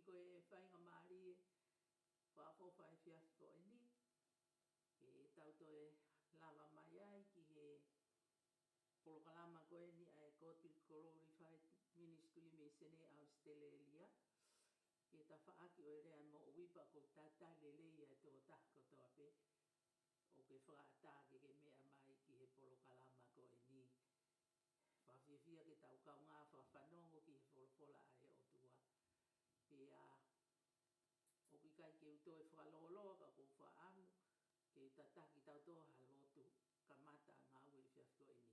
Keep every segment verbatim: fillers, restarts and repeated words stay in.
Ko e faingamālie fakaʻofoʻofa efiafi ko eni ke tau toe lava mai ai ki he polokalama ko eni ʻa e Godly Glorified Ministry mei Senē, ʻAositelēlia, ki he tafaʻaki ʻo e lea moʻui. Pea ʻoku ou talitali lelei ʻa e tokotaha kotoa pē ʻoku ke fakaʻatā ke ke meʻa mai ki he polokalama ko eni. Fakafiefia ke tau kaungā fakafanongo ki he folofola ʻa e ʻOtua. Pea ʻoku ʻikai ke u toe fakalōloa, ka ʻoku ou fakaʻamu ke tataki kitautolu ha lotu kamata ngāue efiafi ko eni.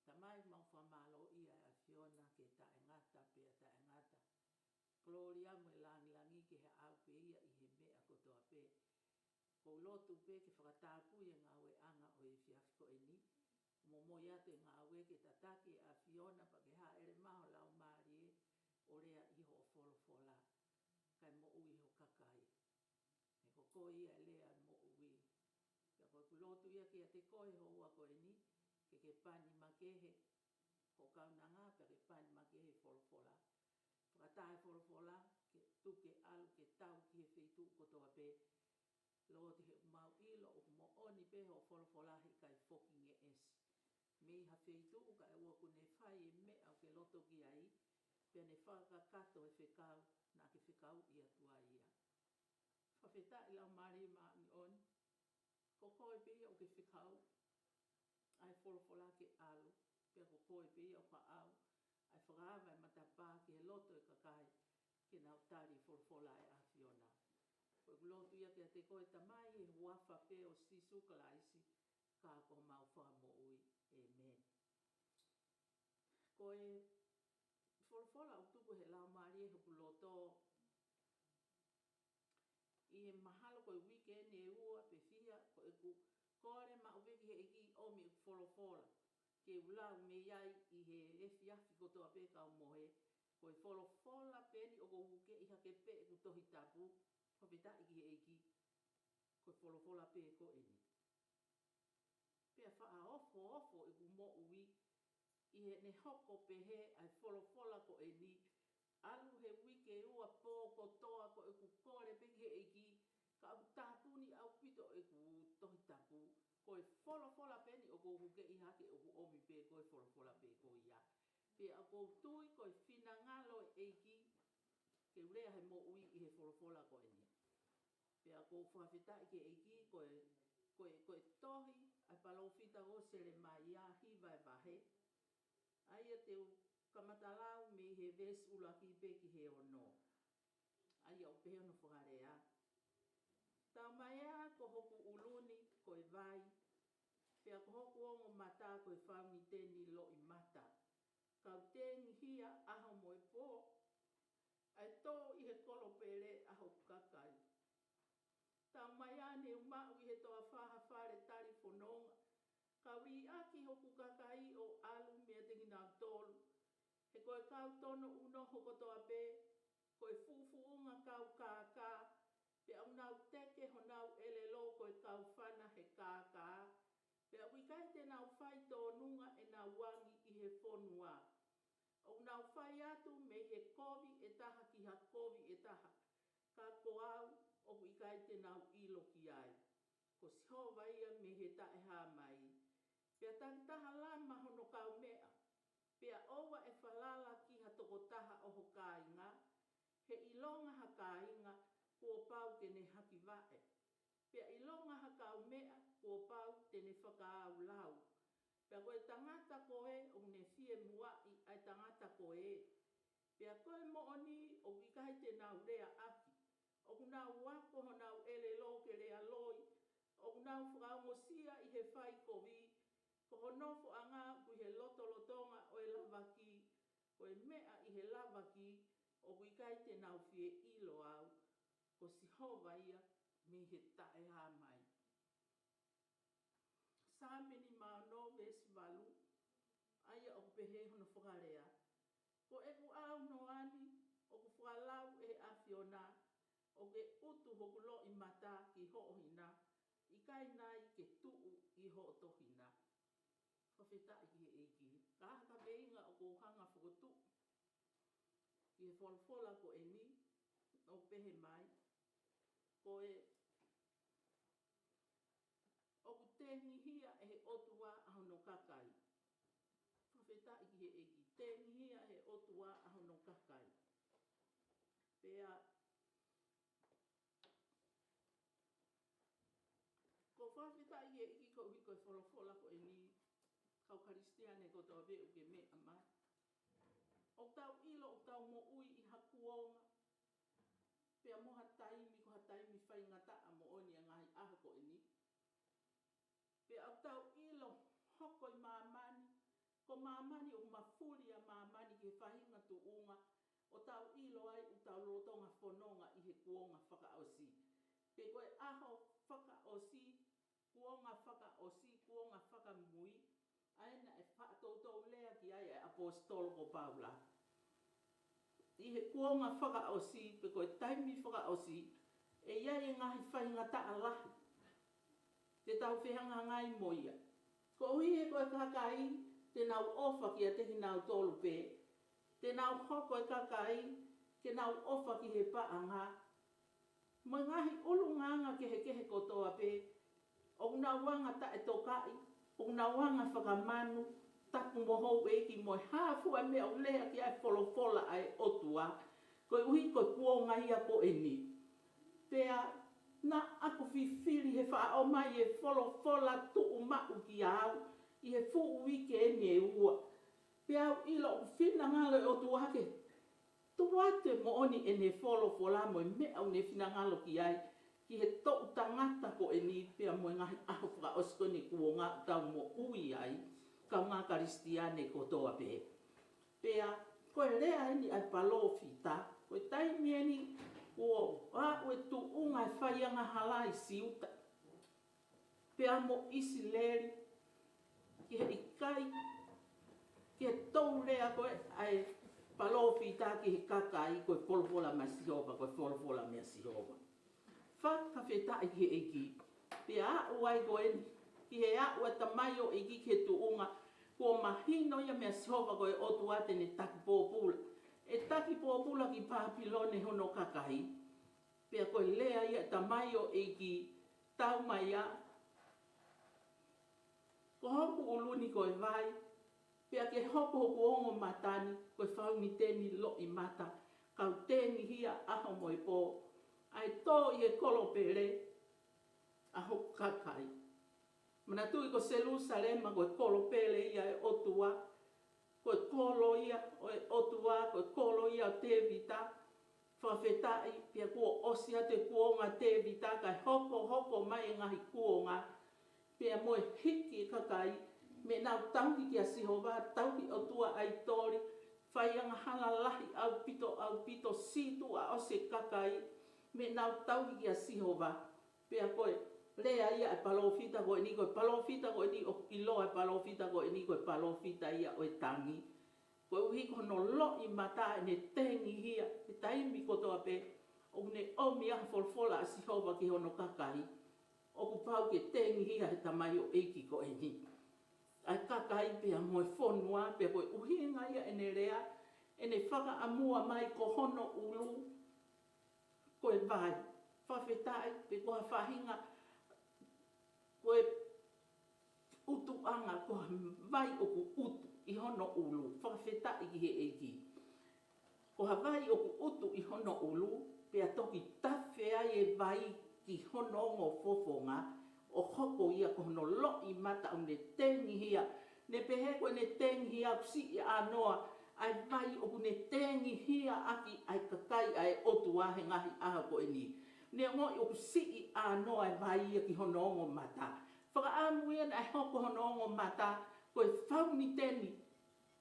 Tamai, mau fakamālōʻia ʻa e ʻAfiona ke taʻengata pea taʻengata. Kolōlia mo e lāngilangi ke haʻu pē ia ʻi he meʻa kotoa pē. ʻOku ou lotu pē ke fakatapui e ngāueʻanga ʻo e efiafi ko eni. Momoi atu e ngāue ke tataki e ʻAfiona pea ke hāʻele mai ho Laumālie ʻo lea ʻi hoʻo folofola, kae moʻui ho kakai. He ko koe ia e lea moʻui. Pea ko ʻeku lotu ia kiate koe he houa ko eni, ke ke pani makehe ho kaunanga, pea ke pani makehe e folofola. Fakatā e folofola ke tuku ke ʻalu ke tau ki he feituʻu kotoa pē. Lord, he ʻoku mau ʻilo ʻoku moʻoni pē hoʻo folofola, he ʻikai foki ngeʻesi mei ha feituʻu kae ʻoua kuo ne fai e meʻa ʻoku ke loto ki ai, pea ne fakakakato e fekau naʻa ke fekauʻi atu ai ia. Fakafetaʻi Laumālie Māʻoniʻoni, ko koe pē ia ʻoku ke fekau ʻa e folofola ke ʻalu, pea ko koe pē ia ʻoku ke ʻave ʻa e fakaava e matapā ki he loto e kakai ke nau tali e folofola ʻa e ʻAfiona. Ko ʻeku lotu ia kiate koe Tamai he huafa pē ʻo Sīsū Kalaisi, ka ko homau Fakamoʻui. ʻĒmeni. Ko e folofola ʻoku tuku he Laumālie hoku loto ʻi he mahalo ko e uike eni ʻe ua pe fiha, ko ʻeku kole maʻu pē ki he ʻEiki ʻomi ʻeku folofola ke u lau mei ai ʻi he efiafi kotoa pē kau mohe. Ko e folofola pē eni ʻoku ou hukeʻi hake pē ʻeku Tohi Tapu, fakafetaʻi ki he ʻEiki, ko e folofola pē ko eni. Pea fakaofoofo ʻeku moʻui ʻi heʻene hoko pehē ʻa e folofola ko eni. ʻAlu he uike ʻe ua pō kotoa ko ʻeku kole pē ki he ʻEiki, ka ʻoku tāpuni ʻaupito ʻeku Tohi Tapu. Ko e folofola pē eni ʻoku ou hukeʻi hake, ʻoku ʻomi pē ko e folofola pē ko ia. Pea ʻoku ou tui ko e finangalo e ʻEiki ke u lea he moʻui ʻi he folofola ko eni. Pea ʻoku ou fakafetaʻi ki he ʻEiki, ko e, ko e, ko e tohi ʻa e palōfita ko Selemaia, hiva e vahe. ʻA ia te u kamata lau mei he veesi ʻuluaki pē ki he ono. ʻA ia ʻoku pehē hono fakalea: Taumaiā ko hoku ʻulu ni ko e vai, pea ko hoku ongo mata ko e fauniteni loʻimata. Kau tengihia ʻaho mo e pō, ʻa e tō ʻi he kolo pele ʻa hoku kakai. Taumaiā ne u maʻu ʻi he toafa ha fale tali fononga, kau liʻaki hoku kakai ʻo ʻalu meiate kinautolu. He ko e kau tono ʻunoho kotoa pē, ko e fuʻufuʻunga kau kākā, pea ʻoku nau teke honau ʻelelo ko e kau fana he kākā. Pea ʻoku ʻikai te nau fai tōnunga ʻenau angi ʻi he fonua. ʻOku nau fai atu mei he kovi ʻe taha ki ha kovi ʻe taha, ka ko au ʻoku ʻikai te nau ʻilo ki ai. Ko Sihova ia mei he taʻehāmai. Pea takitaha lama hono kaumeʻa, pea ʻoua ʻe falala ki ha tokotaha ʻo ho kāinga. He ʻilonga ha kāinga kuo pau ke ne hakivaʻe, pea ʻilonga ha kaumeʻa kuo pau te ne fakaʻaulau. Pea ko e tangata ko ē ʻoku ne fie muaʻi ʻa e tangata ko ē. Pea ko e moʻoni ʻoku ʻikai te nau leaʻaki. ʻOku nau ako honau ʻelelo ke lea loi. ʻOku nau fakaongosia ʻi he fai kovi. Ko ho nofoʻanga ʻoku ʻi he lotolotonga ʻo e lavaki. Ko e meʻa ʻi he lavaki ʻoku ʻikai te nau fie ʻilo au. Ko Sihova ia mei he taʻehāmai. Saame nima ono veesi valu, ʻa ia ʻoku pehē hono fakalea: Ko ʻeku ʻaunoa ni ʻoku fakalau ʻe he ʻAfiona, ʻoku ke utu hoku loʻimata ki hoʻo hina, ʻikai nai ke tuʻu ʻi hoʻo tohina. Fakafetaʻi ki he ʻEiki. Ka ko e feinga ʻoku ou hanga fokotuʻu ki he folofola ko eni, ʻoku pehē mai, ko e ʻoku tengihia ʻe he ʻOtua ʻa hono kakai. Fakafetaʻi ki he ʻEiki, tengihia ʻe he ʻOtua ʻa hono kakai. Pea ʻoku ou fakafetaʻi ki he ʻEiki koeʻuhi ko e folofola ko eni, kau Kalisitiane kotoa pē ʻoku ke meʻa mai. ʻOku tau ʻilo ʻoku tau moʻui ʻi ha kuonga, pea mo ha taimi, ko ha taimi faingataʻa moʻoni ʻa e ngaahi ʻaho ko eni. Pea ʻoku tau ʻilo hoko ʻi māmani, ko māmani ʻoku mafuli ʻa māmani ki he faʻahinga tuʻunga ʻoku tau ʻilo ai ʻoku tau lolotonga fononga ʻi he kuonga fakaʻosi. Pe ko e ʻaho fakaʻosi, kuonga fakaʻosi, kuonga fakamui, ʻa ia naʻe faʻa toutou lea ki ai ʻa e ʻaposetolo ko Paula. ʻI he kuonga fakaʻosi, pe ko e taimi fakaʻosi, ʻe ʻi ai e ngaahi faingataʻa lahi te tau fehangahangai mo ia. Koeʻuhi he ko e kakai te nau ʻofa kiate kinautolu pē, te nau hoko e kakai ke nau ʻofa ki he paʻanga, mo e ngaahi ʻulungaanga kehekehe kotoa pē, ʻoku nau anga taʻetokaʻi, ʻoku nau anga fakamanu, tapu mo houʻeiki mo e hā fua e meʻa ʻoku lea ki ai e folofola ʻa e ʻOtua, koeʻuhi ko e kuonga ia ko eni. Pea naʻa ku fifili he faʻa ʻomai e folofola tuʻumaʻu kiate au ʻi he fuʻu uike eni ʻe ua. Pea u ʻilo ʻoku finangalo e ʻOtua ke tuku atu e moʻoni ʻene folofola mo e meʻa ʻoku ne finangalo ki ai, ki he toʻu tangata ko eni pea mo e ngaahi ʻaho fakaʻosi ko eni kuonga ʻoku tau moʻui ai, kaungā Kalisitiane kotoa pē. Pea ko e lea eni ʻa e palōfita, ko e taimi eni kuo aʻu e tuʻunga e faiangahala ʻi Siuta pea mo ʻIsileli, ki he ʻikai ke toe lea ko ē ʻa e palōfita ki he kakai, ko e folofola meia Sihova, ko e folofola meia Sihova. Fakafetaʻi ki he ʻEiki. Pea aʻu ai ko eni ki he aʻu ʻa e tamaioʻeiki ki he tuʻunga kuo mahino ia meia Sihova ko e ʻOtua te ne taki pōpula. ʻE taki pōpula ki Papilone hono kakai. Pea ko e lea ia ʻa e tamaioʻeiki, tau mai ia, ko hoku ʻulu ni ko e vai, pea ke hoko hoku ongo mata ni ko e fauniteni loʻimata, kau tengihia ʻaho mo e pō, ʻa e tō ʻi he kolopele ʻa hoku kakai. Manatuʻi ko Selusalema ko e kolopele ia ʻo e ʻOtua, ko e kolo ia ʻo e ʻOtua, ko e kolo ia ʻo Tēvita. Fakafetaʻi, pea kuo ʻosi atu e kuonga ʻo Tēvita, kae hokohoko mai e ngaahi kuonga, pea mo e hiki e kakai, mei heʻenau tauhi kia Sihova, tauhi ʻotua ʻaitoli, fai angahala lahi ʻaupito, ʻaupito, sītuʻa ʻosi e kakai, mei heʻenau tauhi kia Sihova. Pea ko e lea ia ʻa e palōfita ko eni, ko e palōfita ko eni ʻoku ʻiloa ʻe he palōfita ko eni ko e palōfita ia ʻo e tangi. Koeʻuhi ko hono loʻimata ʻene tengihia he taimi kotoa pē ʻoku ne ʻomi ai e folofola ʻa Sihova ki hono kakai. ʻOku pau ke tengihia he tamaioʻeiki ko eni ʻa e kakai pea mo e fonua, pea ko e ʻuhinga ia ʻene lea, ʻene fakaʻamua mai ko hono ʻulu ko e vai. Fakafetaʻi, pe ko ha faʻahinga, ko e ʻutuʻanga, ko ha vai ʻoku ʻutu ʻi hono ʻulu. Fakafetaʻi ki he ʻEiki. Ko ha vai ʻoku ʻutu ʻi hono ʻulu, pea toki tafe ai e vai ki hono ongo fofonga, ʻo hoko ia ko hono loʻimata ʻoku ne tengihia. Ne pehē ko ʻene tengihia ʻoku siʻi ʻānoa ʻa e vai ʻoku ne tengihia ʻaki ʻa e kakai ʻa e ʻOtua he ngaahi ʻaho ko eni. Ne ongoʻi ʻoku siʻi ʻānoa e vai ia ki hono ongo mata. Fakaʻamu ia naʻe hoko hono ongo mata ko e fauniteni,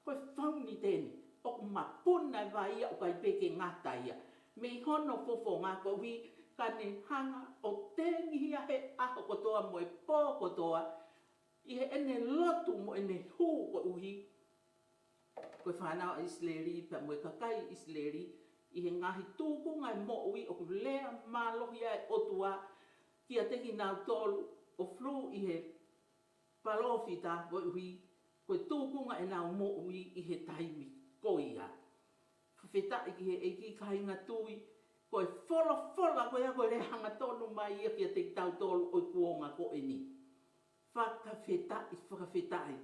ko e fauniteni ʻoku mapuna e vai ia ʻoku ʻikai pē ke ngata ia mei hono fofonga, koeʻuhi ka ne hanga ʻo tengihia he ʻaho kotoa mo e pō kotoa, ʻi heʻene lotu mo ʻene hū, koeʻuhi ko e fānau ʻa ʻIsileli pea mo e kakai ʻIsileli ʻi he ngaahi tūkunga e moʻui ʻoku lea mālohi ai e ʻOtua kiate kinautolu ʻo flu ʻi he palōfita, koeʻuhi ko e tūkunga ʻenau moʻui ʻi he taimi ko ia. Fakafetaʻi ki he ʻEiki, kāinga tui, Ko e folofola ko ia ko e lea hangatonu mai ia kiate kitautolu ʻo e kuonga ko eni. Fakafetaʻi, fakafetaʻi.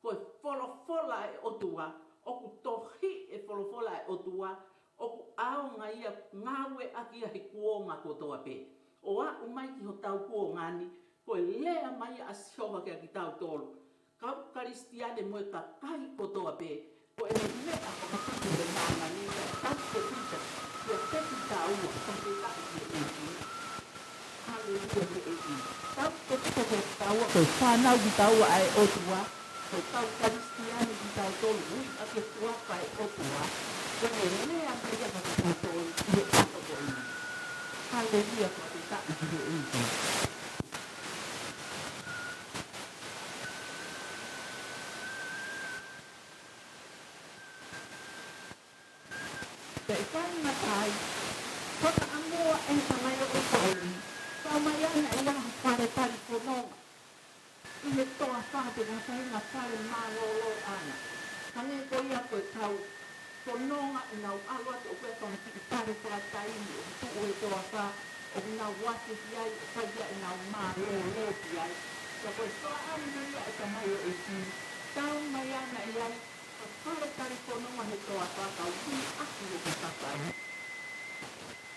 Ko e folofola ʻa e ʻOtua, ʻoku tohi e folofola ʻa e ʻOtua, ʻoku ʻaonga ia ngāueʻaki ia he kuonga kotoa pē. ʻO aʻu mai ki hotau kuonga ni, ko e lea mai ʻa Sihova kiate kitautolu. Kau Kalisitiane mo e kakai kotoa pē, ko e meʻa ko e tupu he māmani, ka tau te pita, ʻio te pita ua, ka te taʻi ki he ʻEiki. Haleluia ki he ʻEiki. Tau te pita ke taua, ko e fānau kitaua ʻa e ʻOtua, ko e kau Kalisitiane kitautolu, ui ʻa e kuaka ʻa e ʻOtua, ko e lea mai ia kiate kitautolu, ʻi he ʻaho ko eni. Haleluia, ka te taʻi ki he ʻEiki. Pea ʻikai ngata ai, ko e ʻamu ʻa e tamaioʻeiki ko eni, kau mai ʻana ʻi ha fale talifononga ʻi he toafa pe ko ha faʻahinga fale mālōlō ʻana. Hangē ko ia ko e kau fononga ʻenau ʻalu atu ʻo ʻoatu ha kiʻi fale fakataimi ʻoku tuʻu he toafa ʻoku nau ʻasi ki ai ʻo fai ai ʻenau mālōlō ki ai. Ka ko e fakaʻamu ia ʻa e tamaioʻeiki, kau mai ʻana ʻi ai ha fale talifononga he toafa kae ui ʻaki hoku kakai.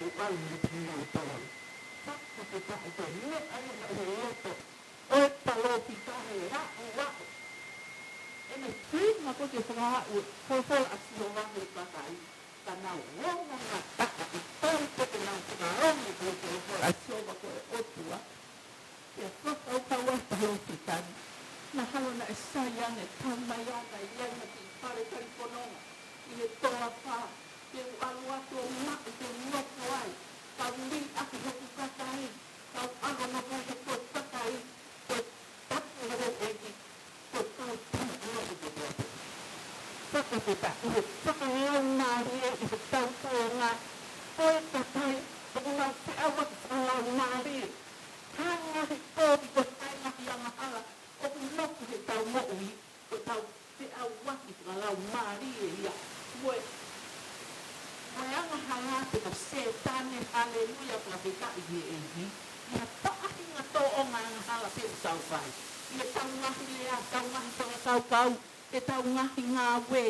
Ko au ni te nau tau. Fakafetaʻi ko e meʻa ia naʻe ʻi he loto ʻo e palōfita he laʻu laʻu. ʻEne feinga ko ē ke fakaaʻu e folofola ʻa Sihova ki he kakai. Ka nau ongo ngataʻa ʻi tau ko ē ke nau fakaongo ki he folofola ʻa Sihova ko e ʻOtua. Pea fakakaukau ʻa e palōfita ni, naʻa haʻu ʻana ʻe sai ange, kau mai ʻana ʻi ai ha kiʻi fale talifononga ʻi he toafa, te u ʻalu atu ʻo maʻu, te u nofo ai, kau ui ʻaki hoku kakai, kau ʻalu ʻo nofo ai he ko e kakai, ko e tapu ʻa e ʻEiki, ko e kau tama ʻa e ʻEiki. Fakafetaʻi he fakalaumālie ʻi hotau kuonga, ko e kakai ʻoku nau feʻauaki fakalaumālie. Hanga he kovi ko e ngaahi angahala ʻoku nofo heʻetau moʻui, ko ʻetau feʻauaki fakalaumālie ia. Mo e, mo e angahala pe ko Sētane, haleluia, fakafetaʻi ki he ʻEiki. ʻI ha faʻahinga tōʻonga angahala pē ʻoku tau fai. ʻI heʻetau ngaahi lea, ʻetau ngaahi fakakaukau, ʻetau ngaahi ngāue,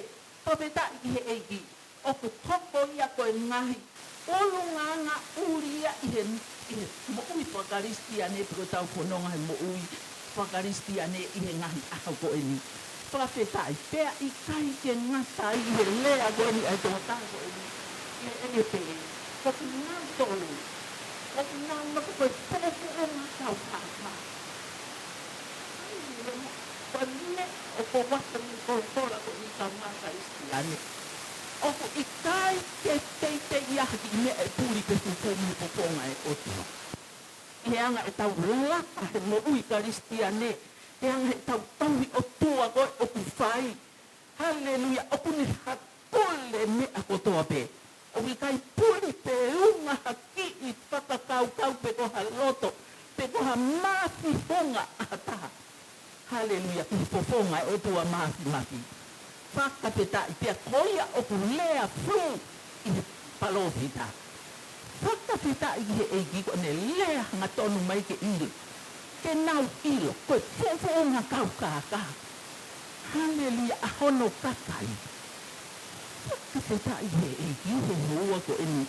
fakafetaʻi ki he ʻEiki. ʻOku hoko ia ko e ngaahi ʻulungaanga ʻuli ia ʻi he, ʻi he moʻui fakakalisitiane pe ko ʻetau fononga he moʻui fakakalisitiane ʻi he ngaahi ʻaho ko eni. Fakafetaʻi pea ʻikai ke ngata ai ʻi he lea ko eni ʻa e tokotaha ko eni. ʻI heʻene pehē, ko kinautolu ʻoku nau nofo ko e fuʻu fuʻu ngaahi kau kākā. Ko e meʻa ʻoku ou ʻoatu ʻi he folofola ko eni kau Kalisitiane. ʻOku ʻikai ke teitei ʻi ai ha kiʻi meʻa ʻe puli pe fufū mei he fofonga ʻo e ʻOtua. ʻI he anga ʻetau laka he moʻui Kalisitiane, he anga ʻetau tauhi ʻOtua ko ē ʻoku fai. Haleluia, ʻoku ne hakule meʻa kotoa pē. ʻOku ʻikai puli pe unga ha kiʻi fakakaukau pe ko ha loto, pe ko ha māfimafi ʻa ha taha. Haleluia, ki he fofonga ʻo e ʻOtua Māfimafi. Fakafetaʻi pea ko ia ʻoku lea flu ʻi he palōfita. Fakafetaʻi ki he ʻEiki ko ʻene lea hangatonu mai ke ʻilo. Ke nau ʻilo, ko e fuʻu fuʻu ngaahi kau kākā. Haleluia, ʻa hono kakai. Fakafetaʻi he ʻEiki he houa ko eni.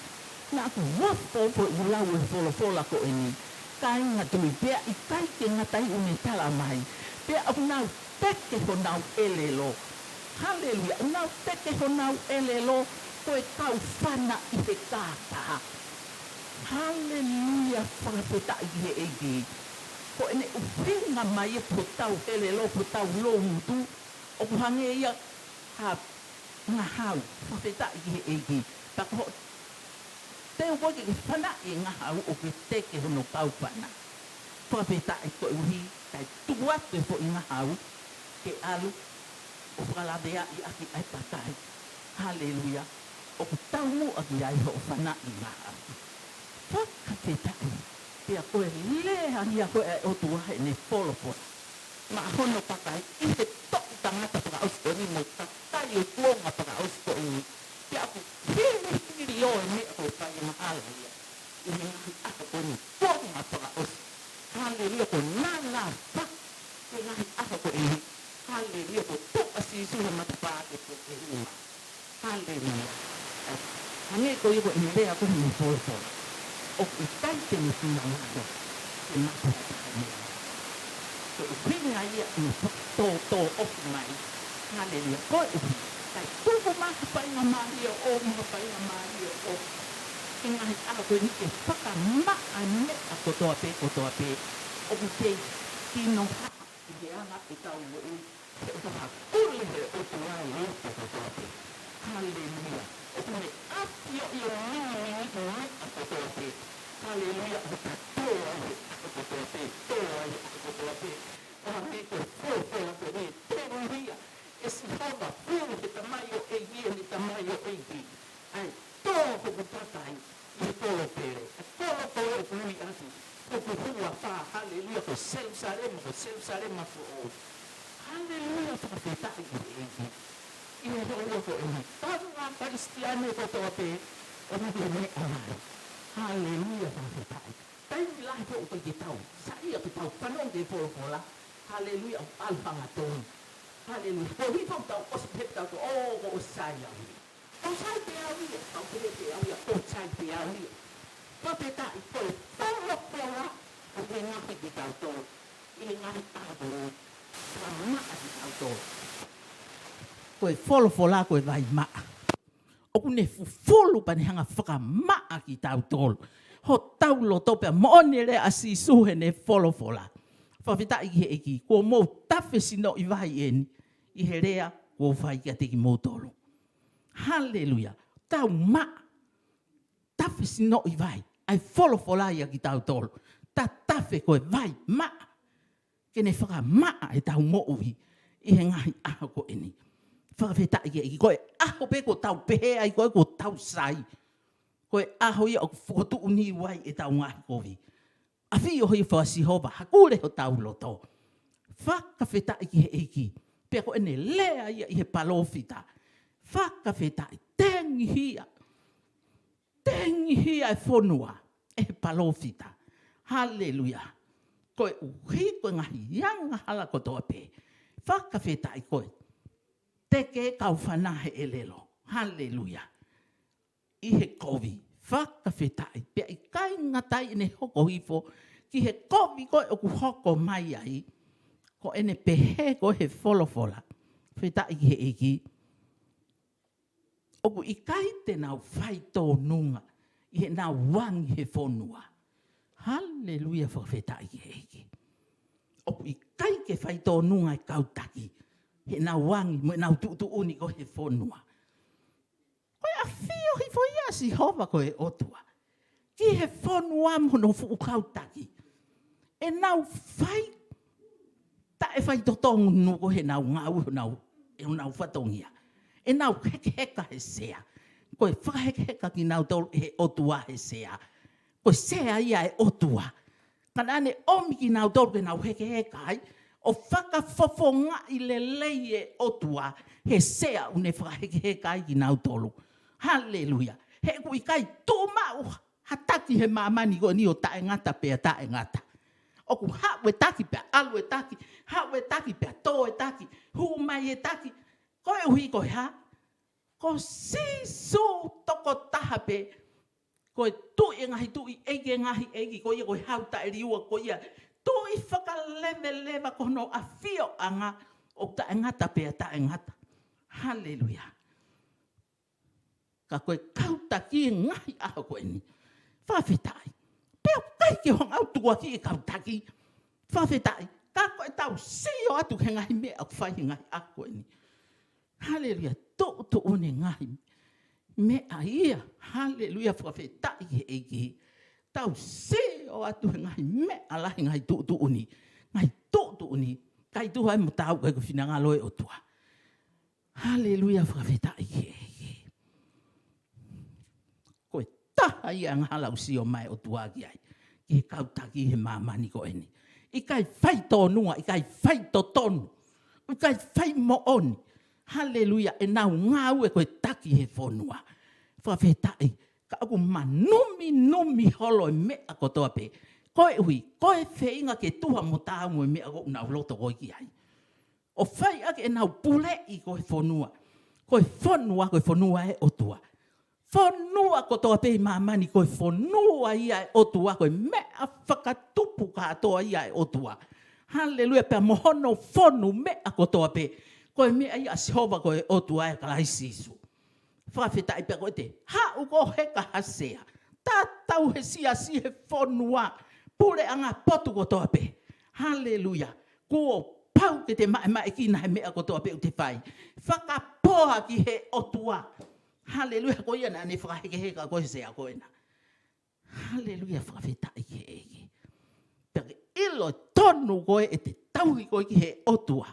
Naʻa ku ofo foʻi lau e folofola ko eni. Kāinga tui pea ʻikai ke ngata ai ʻoku ne tala mai. Pea ʻoku nau teke honau ʻelelo. Haleluia, ʻoku nau teke honau ʻelelo ko e kau fana ʻi he kākā. Haleluia, fakafetaʻi ki he ʻEiki. Ko ʻene ʻuhinga mai e potau ʻelelo, potau loungutu, ʻoku hangē ia ha ngahau, fakafetaʻi ki he ʻEiki. Pea ko hoʻo teu ko ē ke ke fanaʻi e ngahau ʻoku ke teke hono kau fana. Fakafetaʻi koeʻuhi, kae tuku atu e foʻi ngahau, ke ʻalu ʻo fakalaveaʻi ʻaki ʻa e kakai. Haleluia. ʻOku taumuʻa ki ai hoʻo fanaʻi ngahau. Fakafetaʻi. Pea ko e lea ia ko ē ʻa e ʻOtua heʻene folofola maʻa hono kakai ʻi he toʻutangata fakaʻosi ko eni mo e kakai ʻo e kuonga fakaʻosi ko eni. Pea ʻoku hilihili ʻo e meʻa ko e fai angahala ia ʻi he ngaahi ʻaho ko eni, kuonga fakaʻosi. Haleluia, ko e nana fa ko e ngaahi ʻaho ko eni. Haleluia, ko e tuʻu ʻa Sīsū he matapā ke pō ke hū mai. Haleluia. Hangē ko ia ko e lea ko eni folofola. ʻOku ʻikai te ne finangalo ke mate ha taha mei ai. Ko e ʻuhinga ia ʻoku ne fakatōtō ʻoku mai. Haleluia. Ko e ʻuhinga. Kae tuku mai ha faingamālie ʻo, ha faingamālie ʻo. He ngaahi ʻaho ko eni ke fakamaʻa meʻa kotoa pē, kotoa pē. ʻOku kei kinohaʻa ʻi he anga ʻetau moʻui. He ʻoku hakule he ʻOtua e loto kotoa pē. Haleluia. ʻOku ne ʻafioʻi ʻo minimihi ʻa e meʻa kotoa pē. Haleluia. ʻOku tō ai he ʻaho kotoa pē. Tō ai he ʻaho kotoa pē. ʻA e meʻa ko e folofola ko eni, tēngia ʻe Sihova, fulu he tamaioʻeiki, ʻene tamaioʻeiki. ʻA e tō hoku kakai ʻi he kolo pele. ʻA e kolo pele ʻoku ui atu hoku huafa, haleluia, ko Selusalema, ko Selusalema foʻou. Haleluia, fakafetaʻi ki he ʻEiki. ʻI he houa ko eni, tau ngaahi Kalisitiane kotoa pē, ʻoku ne meʻa mai. Haleluia, fakafetaʻi. Taimi lahi foʻou ʻikai ke tau saiʻia ke tau fanongo ki he folofola. Haleluia, ʻalu hangatonu. Haleluia. Ko e hifo tau ʻosi pē tau ko, ʻō, kuo ʻosi sai au. Kuo sai pē au ia, kau pehē pē au ia, kuo sai pē au ia. Fakafetaʻi, ko e folofola ʻoku ne ngaohi kitautolu ʻi he ngaahi ʻaho ni. Fakamaʻa kitautolu. Ko e folofola ko e vai maʻa. ʻOku ne fufulu pea ne hanga fakamaʻa kitautolu. Hotau loto pea moʻoni e lea ʻa Sīsū heʻene folofola. Fakafetaʻi ki he ʻEiki, kuo mou tafe sinoʻi vai eni ʻi he lea kuo u fai kiate kimoutolu. Haleluia. Tau maʻa, tafe sinoʻi vai, ʻa e folofola ia kiate kitautolu. Ta tafe ko e vai maʻa, ke ne fakamaʻa ʻetau moʻui ʻi he ngaahi ʻaho ko eni. Fakafetaʻi ki he ʻEiki, ko e ʻaho pē kuo tau pehē ai ko ē kuo tau sai. Ko e ʻaho ia ʻoku fokotuʻu niu ai ʻetau ngaahi kovi. ʻAfioʻi ʻe Sihova, hakule hotau loto. Fakafetaʻi ki he ʻEiki. Pea ko ʻene lea ia ʻi he palōfita. Fakafetaʻi, tengihia. Tengihia e fonua ʻe he palōfita. Haleluia. Koeʻuhi ko e ngaahi angahala kotoa pē. Fakafetaʻi ko e teke kaufana he ʻelelo. Haleluia. ʻI he kovi. Fakafetaʻi. Pea ʻikai ngata ai, ʻene hoko hifo ki he kovi ko ē ʻoku hoko mai ai. Ko ʻene pehē ko ē he folofola. Fakafetaʻi ki he ʻEiki. ʻOku ʻikai te nau faitōnunga ʻi heʻenau angi he fonua. Haleluia, fakafetaʻi ki he ʻEiki. ʻOku ʻikai ke faitōnunga e kau taki heʻenau angi mo ʻenau tuʻutuʻuni ko ē he fonua. Ko e ʻafio hifo ia ʻa Sihova ko e ʻOtua ki he fonua mo hono fuʻu kau taki. ʻEnau fai taʻefaitotonu ko ē heʻenau ngāue, honau, ʻenau fatongia. ʻEnau hekeheka he sea. Ko e fakahekeheka kinautolu ʻe he ʻOtua he sea. Ko e sea ia ʻa e ʻOtua. Ka naʻa ne ʻomi kinautolu ke nau hekeheka ai, ʻo fakafofongaʻi lelei e ʻOtua he sea ʻoku ne fakahekeheka ai kinautolu. Haleluia. He ʻoku ʻikai tuʻu maʻu ha taki he māmani ko eni ʻo taʻengata pea taʻengata. ʻOku haʻu e taki pea ʻalu e taki, haʻu e taki pea tō e taki, hū mai e taki. Koeʻuhi ko e hā? Ko Sīsū tokotaha pē, ko e Tuʻi e ngaahi tuʻi, ʻEiki e ngaahi ʻeiki, ko ia ko e Hau taʻeliua, ko ia Tuʻi fakaleveleva, ko hono ʻafioʻanga ʻoku taʻengata pea taʻengata. Haleluia. Ka ko e kau taki e ngaahi ʻaho ko eni. Fakafetaʻi. Pea ʻoku ʻikai ke hanga ʻo tukuakiʻi e kau taki. Fakafetaʻi. Ka ko ʻetau sio atu he ngaahi meʻa ʻoku fai he ngaahi ʻaho ko eni. Haleluia. Tuʻutuʻuni e ngaahi meʻa ia. Haleluia. Fakafetaʻi ki he ʻEiki. Tau sio atu he ngaahi meʻa lahi, ngaahi tuʻutuʻuni. Ngaahi tuʻutuʻuni. ʻIkai tuha ai mo taau, ʻikai ko e finangalo e ʻOtua. Haleluia, fakafetaʻi ki he ʻEiki. Ko e taha ia e angahala ʻoku sio mai e ʻOtua ki ai, ki he kau taki he māmani ko eni. ʻIkai faitōnunga, ʻikai faitotonu, ʻikai faimoʻoni. Haleluia, ʻenau ngāue ko e taki he fonua. Fakafetaʻi, ka ʻoku manuminumi holo e meʻa kotoa pē. Koeʻuhi, ko e feinga ke tuha mo taau mo e meʻa ʻoku nau loto ko ē ki ai. ʻO fai ʻaki ʻenau puleʻi ko e fonua. Ko e fonua, ko e fonua ʻa e ʻOtua. Fonua kotoa pē ʻi māmani, ko e fonua ia ʻa e ʻOtua, ko e meʻa fakatupu kātoa ia ʻa e ʻOtua. Haleluia, pea mo hono fonu meʻa kotoa pē. Ko e meʻa ia ʻa Sihova ko e ʻOtua ʻa Kalaisi Sīsū. Fakafetaʻi pea ko ʻete haʻu ko ē he kahaʻu sea. Tatau he siasi, he fonua, puleʻanga, potu kotoa pē. Haleluia. Kuo pau ke te maʻemaʻekina he meʻa kotoa pē ʻoku te fai. Fakapō ki he ʻOtua. Haleluia, ko ia naʻa ne fakahekeheka ko ē sea ko ena. Haleluia, fakafetaʻi ki he ʻEiki. Pea ke ʻilo tonu ko ē ʻete tauhi ko ē ki he ʻOtua.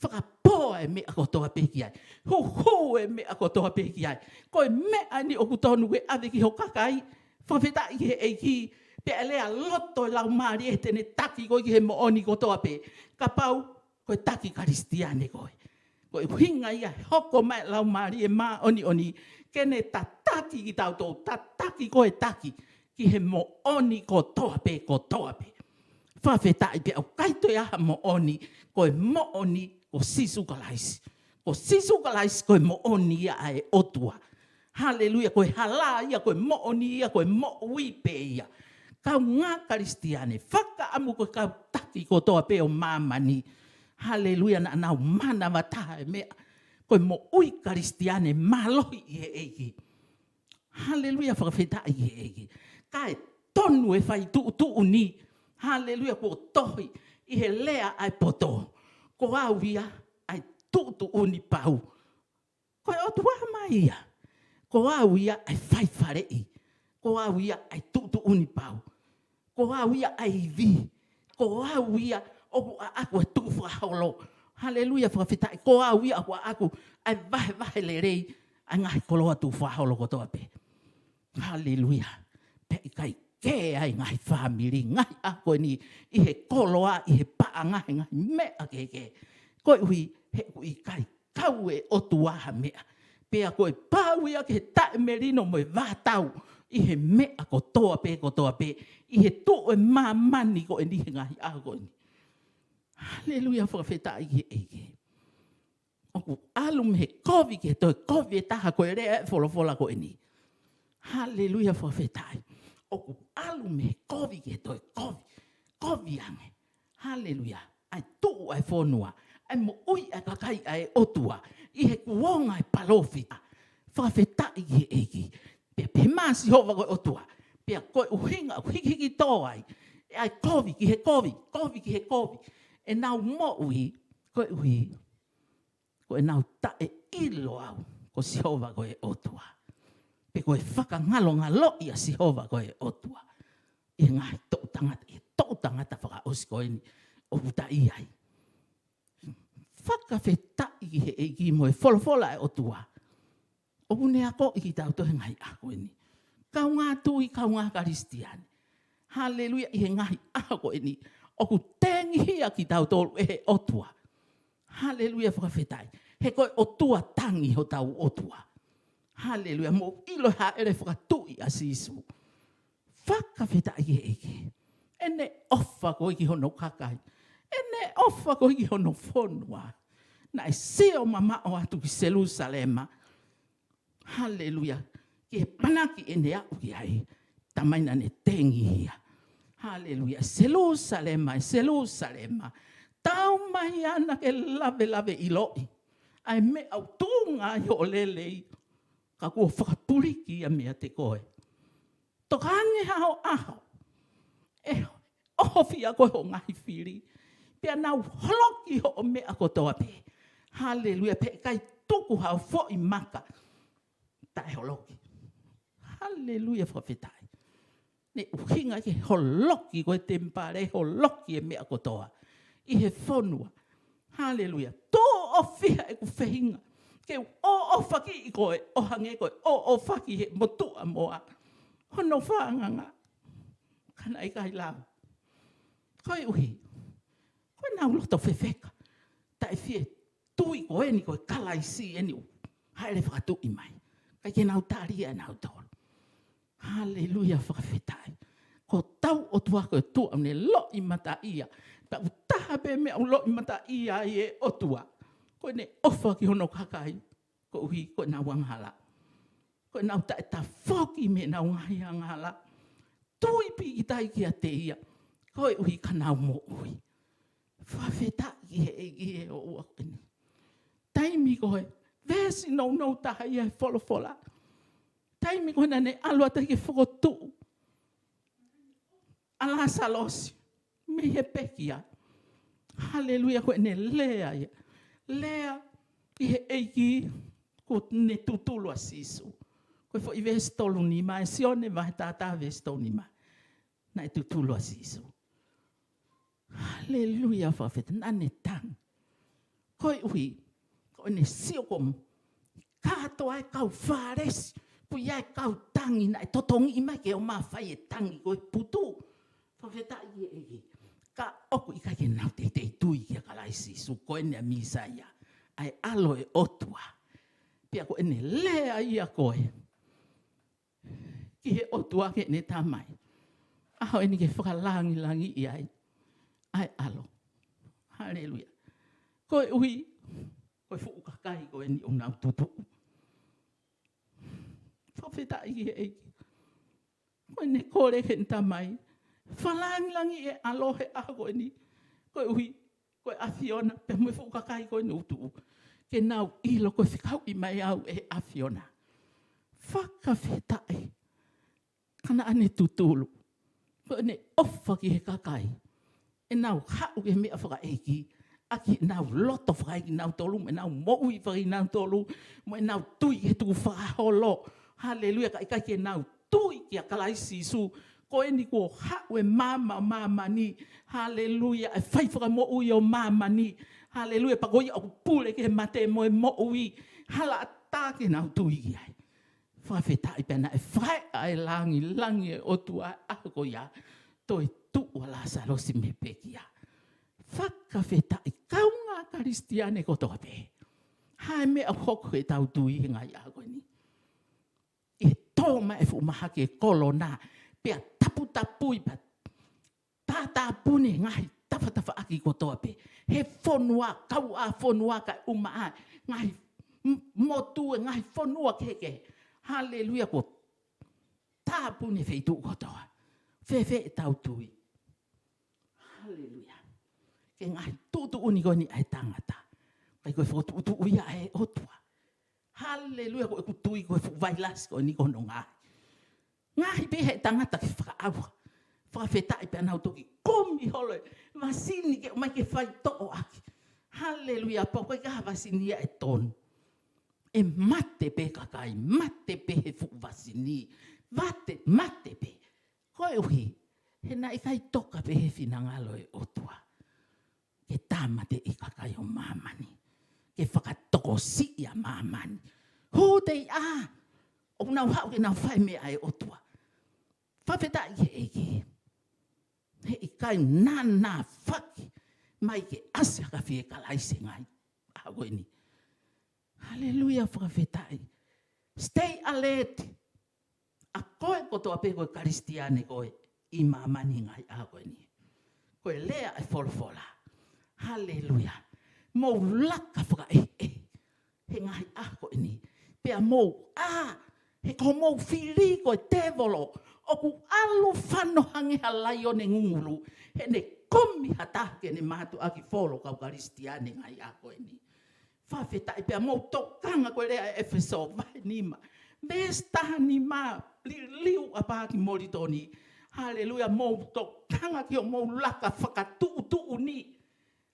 Fakapō e meʻa kotoa pē ki ai. Huhū e meʻa kotoa pē ki ai. Ko e meʻa ni ʻoku tonu ke ʻave ki ho kakai. Fakafetaʻi ki he ʻEiki. Pea ʻe lea loto e Laumālie ʻi heʻene taki ko ē ki he moʻoni kotoa pē. Kapau ko e taki Kalisitiane ko ē. Ko e ʻuhinga ia ʻe hoko mai Laumālie Māʻoniʻoni ke ne tataki kitautolu, tataki ko e taki ki he moʻoni kotoa pē, kotoa pē. Fakafetaʻi pea ʻoku ʻikai toe ʻi ai ha moʻoni, ko e moʻoni ko Sīsū Kalaisi. Ko Sīsū Kalaisi ko e moʻoni ia ʻa e ʻOtua. Haleluia, ko e hala ia, ko e moʻoni ia, ko e moʻui pē ia. Kāinga Kalisitiane, fakaʻamu ko e kau taki kotoa pē ʻo māmani. Haleluia, naʻa nau manava taha e meʻa. Ko e moʻui Kalisitiane, mālohi ʻi he ʻEiki. Haleluia, fakafetaʻi ki he ʻEiki. Kae tonu e fai tuʻutuʻuni. Haleluia, kuo tohi ʻi he lea ʻa e poto. Ko au ia ʻa e tuʻutuʻuni pau. Ko e ʻOtua mai ia. Ko au ia ʻa e fai faleʻi. Ko au ia ʻa e tuʻutuʻuni pau. Ko au ia ʻa e ivi. Ko au ia ʻoku ʻaʻaku e tukufakaholo. Haleluia, fakafetaʻi. Ko au ia ʻoku ʻaʻaku ʻa e vahevahe lelei ʻa e ngaahi koloa tukufakaholo kotoa pē. Haleluia. Pea ʻikai ke ʻi ai ngaahi fāmili, ngaahi ako eni, ʻi he koloa, ʻi he paʻanga, he ngaahi meʻa kehekehe. Koeʻuhi, he ʻoku ʻikai kau e ʻOtua ha meʻa. Pea ko e pau ia ke taʻemelino mo e vātau ʻi he meʻa kotoa pē, kotoa pē, ʻi he tuʻu e māmani ko eni he ngaahi ʻaho ko eni. Haleluia, fakafetaʻi ki he ʻEiki. ʻOku ʻalu mei he kovi ki he toe kovi e taha ko e lea e folofola ko eni. Haleluia, fakafetaʻi. ʻOku ʻalu mei he kovi ki he toe kovi. Kovi ange. Haleluia. ʻA e tuʻu ʻa e fonua, ʻa e moʻui ʻa e kakai ʻa e ʻOtua, ʻi he kuonga e palōfita. Fakafetaʻi ki he ʻEiki. Pea pehē mai Sihova ko e ʻOtua. Pea ko e ʻuhinga ʻoku hikihiki tō ai. ʻA e kovi ki he kovi, kovi ki he kovi. ʻEnau moʻui, koeʻuhi ko ʻenau taʻeʻilo au ko Sihova ko e ʻOtua. Pe ko e fakangalongaloʻi ʻa Sihova ko e ʻOtua. ʻI he ngaahi toʻu tangata, ʻi he toʻu tangata fakaʻosi ko eni ʻoku ta ʻi ai. Fakafetaʻi ki he ʻEiki mo e folofola e ʻOtua. ʻOku ne akoʻi kitautolu he ngaahi ʻaho ko eni. Kāinga tui, kāinga Kalisitiane. Haleluia, ʻi he ngaahi ʻaho ko eni. ʻOku tengihia kitautolu ʻe he ʻOtua. Haleluia, fakafetaʻi. He ko e ʻOtua tangi hotau ʻOtua. Haleluia, mou ʻilo hāʻele fakatuʻi ʻa Sīsū. Fakafetaʻi ki he ʻEiki. ʻEne ʻofa ko ē ki hono kakai. ʻEne ʻofa ko ē ki hono fonua. Naʻe sio mamaʻo atu ki Selūsalema. Haleluia. Ki he panaki ʻene aʻu ki ai. Talamai naʻa ne tengihia. Haleluia. Selūsalema, Selūsalema. Taumaiā naʻa ke lavelave ʻiloʻi ʻa e meʻa ʻoku tuʻunga ai hoʻo lelei. Ka kuo fakapuliki ia meiate koe. Tokange haʻo ʻaho. ʻE ʻohofia koe hoʻo ngaahi fili. Pea nau holoki hoʻo meʻa kotoa pē. Haleluia. Pea ʻikai tuku haʻo foʻi maka taʻeholoki. Haleluia, fakafetaʻi. Ne ʻuhinga ki he holoki ko e temipale, holoki e meʻa kotoa ʻi he fonua. Haleluia. Tō ʻo fiha ʻeku feinga ke u ʻoʻofakiʻi koe ʻo hangē ko e ʻoʻofaki he motuʻa moa. Hono fānganga. Ka naʻe ʻikai lava. Koeʻuhi ko ʻenau loto fefeka. Taʻefie tui ko eni ko e Kalaisi eni ʻoku hāʻele fakatuʻi mai. ʻIkai ke nau tali ia ʻe nautolu. Haleluia, fakafetaʻi. Ko hotau ʻOtua ko e ʻOtua ʻoku ne loʻimataʻia. Pea ʻoku taha pē meʻa ʻoku loʻimataʻia ai e ʻOtua, ko ʻene ʻofa ki hono kakai, koeʻuhi ko ʻenau angahala. Ko ʻenau taʻetafoki mei heʻenau ngaahi angahala. Tui pīkitai kiate ia, koeʻuhi ka nau moʻui. Fakafetaʻi ki he ʻEiki he ʻaho ko eni. Taimi ko ē, veesi nounou taha ia he folofola. Taimi ko ē naʻa ne ʻalu atu ai ke fokotuʻu ʻa Lāsalosi mei he pekia. Haleluia, ko ʻene lea ia. Lea ki he ʻEiki kuo ne tutulu ʻa Sīsū. Ko e foʻi veesi tolu nima, ʻa Sione vahe taha taha veesi tolu nima. Naʻe tutulu ʻa Sīsū. Haleluia, fakafetaʻi, naʻa ne tangi. Koeʻuhi, ko ʻene sio ko ē, kātoa e kau Fālesi, ko ia e kau tangi naʻe totongi mai ke ō mai ʻo fai e tangi ko e putu. Fakafetaʻi ki he ʻEiki. Ka ʻoku ʻikai ke nau teitei tui kia Kalaisi Sīsū ko eni ʻa e Mīsaia, ʻa e ʻAlo e ʻOtua. Pea ko ʻene lea ia ko ē ki he ʻOtua, ki heʻene Tamai. ʻAho eni ke fakalangilangiʻi ai ʻa e ʻAlo. Haleluia. Koeʻuhi ko e fuʻu kakai ko eni ʻoku nau tutuʻu. Fakafetaʻi ki he ʻEiki. Ko ʻene kole ki heʻene Tamai, fakalangilangiʻi e ʻAlo he ʻaho ko eni. Koeʻuhi ko e ʻAfiona, pea mo e fuʻu kakai ko eni ʻoku tuʻu, ke nau ʻilo ko e fekauʻi mai au ʻe he ʻAfiona. Fakafetaʻi. Ka naʻa ne tutulu. Ko ʻene ʻofa ki he kakai, ʻenau haʻu ki he meʻa fakaʻeiki, ʻaki ʻenau loto fakaʻeiki nautolu, mo ʻenau moʻui fakaʻeiki nautolu, mo ʻenau tui ki he tukufakaholo. Haleluia, ka ʻikai ke nau tui kia Kalaisi Sīsū. Ko eni kuo haʻu e maama ʻo māmani. Haleluia, e fai fakamoʻui ʻo māmani. Haleluia, pea ko ia ʻoku pule ki he mate mo e moʻui. Hala ʻatā ke nau tui ki ai. Fakafetaʻi pea naʻe fai ʻa e langilangi e ʻOtua ʻaho ko ia, toe tuʻu ʻa Lāsalosi mei he pekia. Fakafetaʻi, kaungā Kalisitiane kotoa pē. Hā e meʻa ʻoku hoko heʻetau tui he ngaahi ʻaho ko eni? ʻI he tō mai e fuʻu mahaki e kolona, pea taputapui pea tātāpuni e ngaahi tafatafaʻaki kotoa pē. He fonua, kauʻāfonua kae ʻumaʻā e ngaahi m-, motu, e ngaahi fonua kehekehe. Haleluia, kuo tāpuni e feituʻu kotoa. Fēfē ʻetau tui? Haleluia. Ki he ngaahi tuʻutuʻuni ko eni ʻa e tangata. ʻIkai ko e fokotuʻutuʻu ia ʻa e ʻOtua. Haleluia, ko ʻeku tui ko e fuʻu vailasi ko eni ko hono ngaohi. Ngaohi pē ʻe he tangata ke fakaʻauha. Fakafetaʻi pea nau toki kumi holo e vasini ke ʻomai ke faitoʻo ʻaki. Haleluia, pea ʻoku ʻikai ha vasini ia ʻe tonu. ʻE mate pē kakai, mate pē he fuʻu vasini. Mate, mate pē. Koeʻuhi, he naʻe ʻikai toka pē he finangalo e ʻOtua ke tāmateʻi e kakai ʻo māmani, ke fakatokosiʻi ʻa māmani. Who they are, ʻoku nau haʻu ke nau fai e meʻa ʻa e ʻOtua. Fakafetaʻi ki he ʻEiki. He ʻikai nānāfaki mai ke ʻasi ha kafie Kalaisi he ngaahi ʻaho ko eni. Haleluia, fakafetaʻi. Stay alert. ʻA koe kotoa pē ko e Kalisitiane ko ē ʻi māmani he ngaahi ʻaho ko eni. Ko e lea e folofola. Haleluia. Mou laka fakaʻehiʻehi he ngaahi ʻaho ko eni. Pea mou ʻā, he ko hoʻomou fili ko e tēvolo, ʻoku ʻalu fano hangē ha laione ngungulu, heʻene kumi ha taha ke ne mātuʻaki folo kau Kalisitiane he ngaahi ʻaho ko eni. Fakafetaʻi, pea mou tokanga ko e lea ʻEfesō vahe nima, veesi taha nima, liliu ʻapā ki Molitoni. Haleluia, mou tokanga ki hoʻomou laka fakatuʻutuʻuni.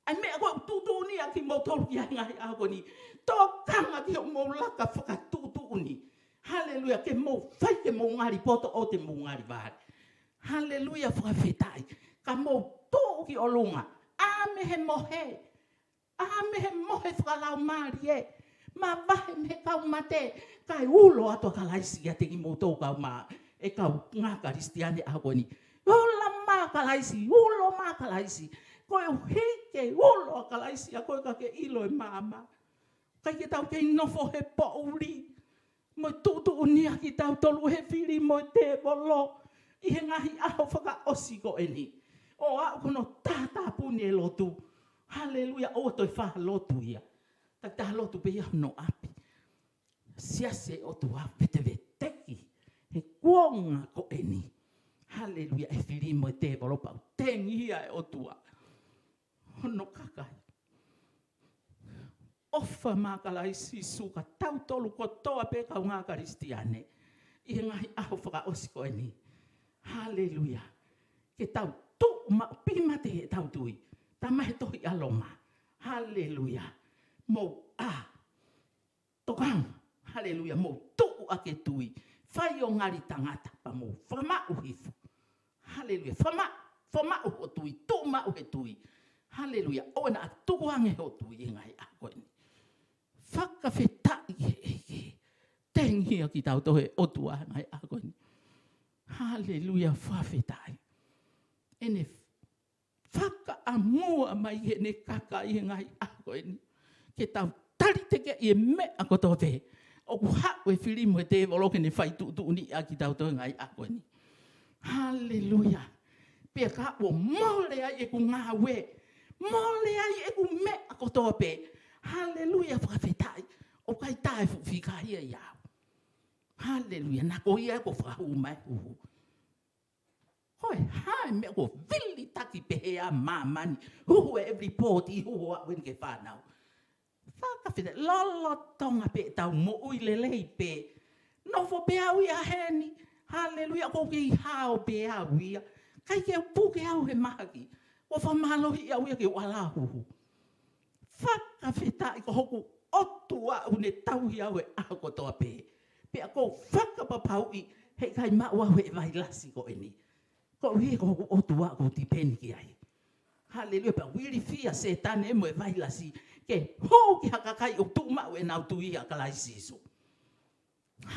ʻA e meʻa ko ē ʻoku tuʻutuʻuni ʻa kimoutolu ki ai he ngaahi ʻaho ko eni. Tokanga ki hoʻomou laka fakatuʻutuʻuni. Haleluia, ke mou fai ke mou ngali poto ʻoua te mou ngali vale. Haleluia, fakafetaʻi. Ka mou tuʻu ki ʻolunga. ʻĀ mei he mohe. ʻĀ mei he mohe fakalaumālie, mavahe mei he kau mate, kae ulo atu ʻa Kalaisi ʻiate kimoutolu kau mā, e kaungā Kalisitiane ʻaho ko eni. Ulo mai ʻa Kalaisi, ulo mai ʻa Kalaisi. Koeʻuhi ke ulo ʻa Kalaisi ʻa koe ka ke ʻilo e maama. ʻIkai ke tau kei nofo he poʻuli mo e tuʻutuʻuni ʻa kitautolu he fili mo e tēvolo ʻi he ngaahi ʻaho fakaʻosi ko eni. ʻO aʻu ko hono tātāpuni e lotu. Haleluia, ʻoua toe fai ha lotu ia. Takitaha lotu pē ia hono ʻapi. Siasi ʻo e ʻOtua, veteveteki he kuonga ko eni. Haleluia, e fili mo e tēvolo pea ʻoku tengihia ʻe he ʻOtua hono kakai. ʻOfa mai ʻa Kalaisi Sīsū kia tautolu kotoa pē kaungā Kalisitiane ʻi he ngaahi ʻaho fakaʻosi ko eni. Haleluia. Ke tau tuʻu maʻu, pimate heʻetau tui. Talamai he tohi ʻa Loma. Haleluia. Mou ʻā, tokanga. Haleluia. Mou tuʻu ʻaki e tui. Fai ʻo ngali tangata pea mou fakamaʻu hifo. Haleluia. Fakamaʻu, fakamaʻu hoʻo tui, tuʻu maʻu he tui. Haleluia. ʻOua naʻa tukuange hoʻo tui ʻi he ngaahi ʻaho ko eni. Fakafetaʻi ki he ʻEiki. Tengihia kitautolu ʻe he ʻOtua he ngaahi ʻaho ko eni. Haleluia, fakafetaʻi. ʻEne fakaʻamua mai ki heʻene kakai he ngaahi ʻaho ko eni. Ke tau taliteki e meʻa kotoa pē ʻoku haʻu e fili mo e tēvolo ke ne fai tuʻutuʻuni ʻaki kitautolu he ngaahi ʻaho ko eni. Haleluia. Pea ka ʻoku mole ai ʻeku ngāue, mole ai ʻeku meʻa kotoa pē. Haleluia, fakafetaʻi. ʻOku ʻikai toe fuʻu fika ia ʻiate au. Haleluia. Naʻa ko ia ʻoku fakahū mai huhu. Ko e hā e meʻa ʻoku vilitaki pehē ʻa māmani? Huhu e every port, huhu ʻa wen ke fānau. Fakafetaʻi, lolotonga pē ʻetau moʻui lelei pē. Nofo pē au ia heni. Haleluia, ʻoku ou kei hao pē au ia. ʻIkai ke u puke au he mahaki. ʻOku fakamālohiʻi au ia ke u ʻalu ʻo huhu. Fakafetaʻi ko hoku ʻOtua ʻoku ne tauhi au he ʻaho kotoa pē. Pea ʻoku ou fakapapauʻi heʻikai maʻu au he vailasi ko eni. Koeʻuhi ko hoku ʻOtua ʻoku ou tipeni ki ai. Haleluia, pea ʻoku ilifia Sētane mo e vailasi ke hū ki ha kakai ʻoku tuʻu maʻu ʻenau tui ʻia Kalaisi Sīsū.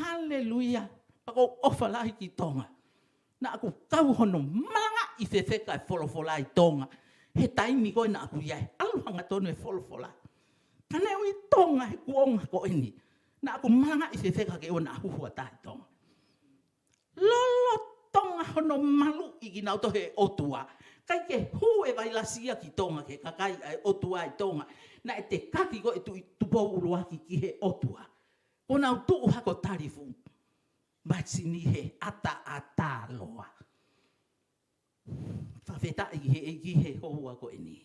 Haleluia. Pea ʻoku ou ʻofa lahi ki Tonga. Naʻa ku kau hono malangaʻi fefeka e folofola ʻi Tonga. He taimi ko ē naʻa ku ʻi ai, ʻalu hangatonu e folofola. Ka ne ui Tonga he kuonga ko eni. Naʻa ku malangaʻi fefeka ke ʻoua naʻa huhu ha taha ʻi Tonga. Lolotonga hono maluʻi kinautolu he ʻOtua. ʻIkai ke hū e vailasi ia ki Tonga, ki he kakai ʻa e ʻOtua ʻi Tonga. Naʻe tekaki ko ē Tuʻi Tupou ʻUluaki ki he ʻOtua. Ko ʻenau tuʻu hake ʻo talifu. Masini he ʻataʻatā loa. Fakafetaʻi ki he ʻEiki he houa ko eni.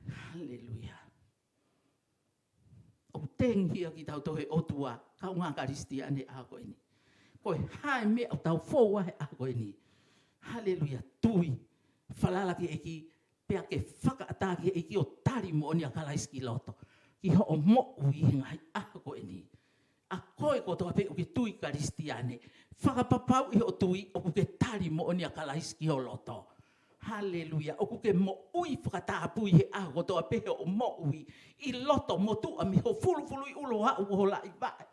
Haleluia. ʻOku tengihia kitautolu he ʻOtua, kaungā Kalisitiane he ʻaho ko eni. Ko e hā e meʻa ʻoku tau fou ai he ʻaho ko eni. Haleluia. Tui. Falala ki he ʻEiki, pea ke fakaʻatā ki he ʻEiki ʻo tali moʻoni ʻa Kalaisi ki loto. Ki hoʻo moʻui he ngaahi ʻaho ko eni. ʻA koe kotoa pē ʻoku ke tui Kalisitiane, fakapapauʻi hoʻo tui ʻoku ke tali moʻoni ʻa Kalaisi ki ho loto. Haleluia. ʻOku ke moʻui fakatapui he ʻaho kotoa pē hoʻo moʻui ʻi loto motuʻa mei ho fulufuluʻi ʻulu ʻo aʻu ki ho laʻi vaʻe.